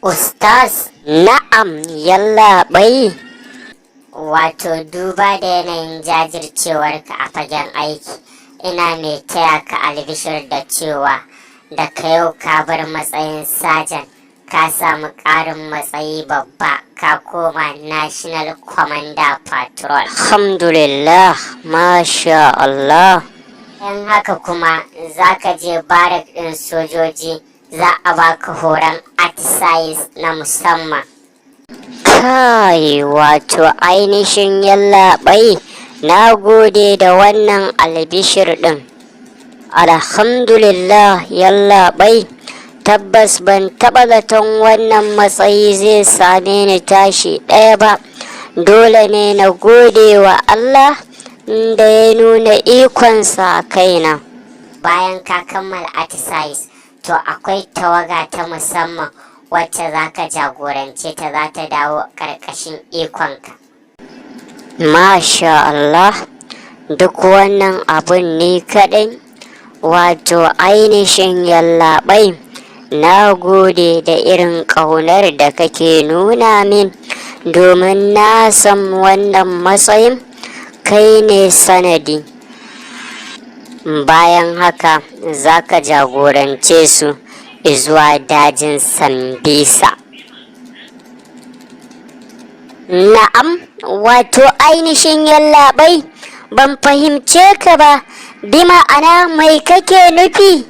Ustaz. Na'am, yallaɓai. Wato duba da yanayin jajircewarka a fagen aiki, ina mai taya ka albishir da cewa daga yau ka bar matsayin sajan, ka samu ƙarin matsayi babba, ka koma National Commander Patrol. Alhamdulillah, masha Allah. Bayan haka kuma za ka je barrack ɗin sojoji, za a baka horon atisaye na musamman. Kai, wato ainihin yallaɓai, na gode da wannan albishir ɗin. Alhamdulillah, yallaɓai, tabbas ban taɓa zaton wannan matsayi zai same ni tashi ɗaya ba. Dole ne na gode wa Allah da ya nuna ikonsa a kaina. Bayan ka kammala atisaye, to akwai tawaga ta musamman wacce za ka jagorance ta, za ta dawo ƙarƙashin ikonka. Masha Allah, duk wannan abun ni kaɗai? Wato ainihin yallaɓai, na gode da irin ƙaunar da kake nuna min, domin na san wannan matsayin kai ne sanadi. Bayan haka za ka jagorance su zuwa dajin Sambisa. Na'am, wato ainihin yallaɓai, ban fahimce ka ba, bi ma'ana mai kake nufi?